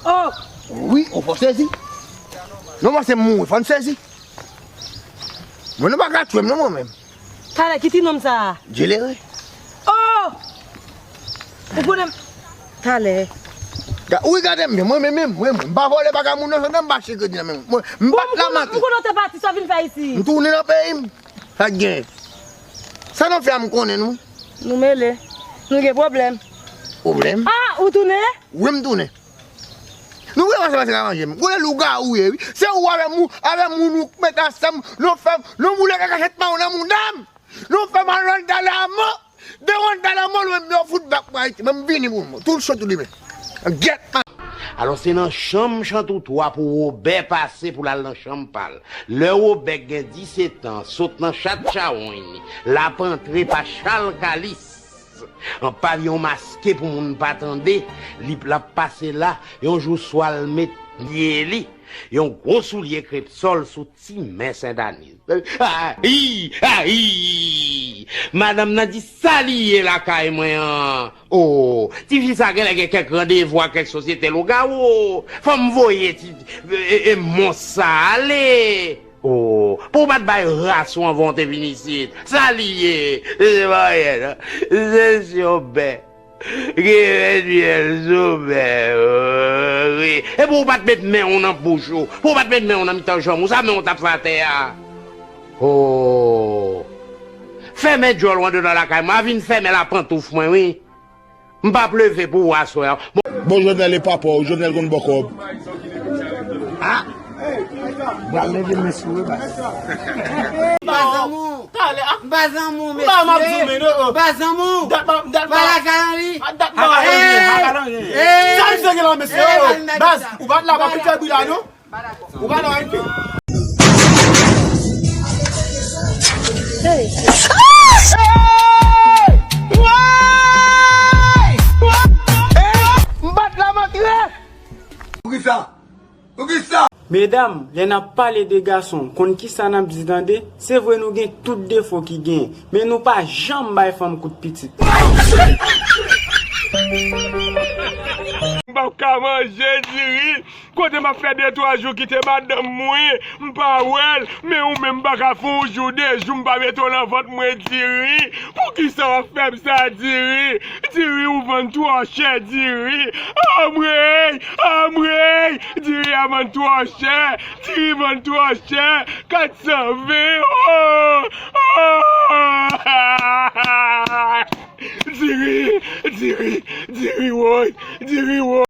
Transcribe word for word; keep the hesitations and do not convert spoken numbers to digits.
Oh! Wi, ou fò sezi. Non, mwen se mouri, fò n sezi. Mwen nou pa ka tchwe m non mwen menm. Talè, ki ti nonm sa a? Djelere. Oh! Ou konnen m. Talè. Ga-, wi, gade m byen, mwen menm, mwen, mwen, m pa vòlè bagay moun nan, m pa chèche kredi nan men moun. Mwen, m bat la manke. Ou konnen w te pati, sa w vin fè isi? M tounen nan peyi m. Sa k gen? Sa n ap fè a m konnen nou. Nou mele. Nou gen pwoblèm. Pwoblèm? Ah, ou tounen? Wi, m tounen. Nou vle pase pase ka manje m. Gwo lougawou ye, wi. Se ou avè moun, avè moun ou k met ansanm, nou fè m, nou boule kaka sèt mawon nan mouda m. Nou fè m al rann talamò. De rann talamò, nou menm yo fout bak pou Ayiti. Men m vini pou mwen. Tout cho tou limen. Gyèt man. Alò, se nan chanm Chantoutwa pou Wobè pase pou l al nan chanm pa l. Lè Wobè gen disèt an, sot nan chat chawony, l ap antre pa Chal Kalis. An pavyon maske pou moun pa tande, li, l ap pase la, yon jou swa l met pye li, yon gwo soulye krepsòl sou ti men Sentaniz. Ayi! Ayi! Madanm nan di, "Sa li ye lakay mwen an?" O, tifi sa genlè gen kèk randevou ak kèk sosyete lougawou. Fò m voye ti, e, e, mons sa ale. O, pou w pa t bay ras ou anvan w te vin isit. Sa li ye? Se pa anyen non. Se syon bè. Gen rèd myèl sou bè. Wi. E pou w pa t met men w nan bouch ou. Pou w pa t met men w nan mitan janm ou. Sa men w t ap fè atè a? O. Fèmen djòl ou anndan lakay mwen. A vin fèmen lapantouf mwen, wi. M p ap leve pou ou aswè a. Bon, Jovenel e papa w, Jovenel konn bò kòb. Ah! M pral leve men sou ou, baz. M pa zanmi w. M pa zanmi w, mesye. M pa zanmi w. M pa lakay Anri. Hey! Hey! Sa misye gen la, mesye? Baz, ou pa t la, pa pete bri la, non? Ou pa nan anyen. Hey! M bat la m antre! Poukisa? Poukisa? Medam, lè n ap pale de gason, konn kisa n ap di tande? Se vre nou gen tout defo ki genyen, men nou pa janm bay fanm kout pitit. M p ap ka manje diri. Kote m ap fè de twa jou kite madanm mwen, m pa wè l, men ou menm m pa ka fè yon jou, de jou m pa mete w nan vant mwen, diri. Poukisa w ap fè m sa, diri? Diri, ou vann twò chè, diri. Anmwey, anmwey, diri a vann twò chè, diri vann twò chè, kat san ven, oh, oh. Diri, diri, diri, woy, diri, woy.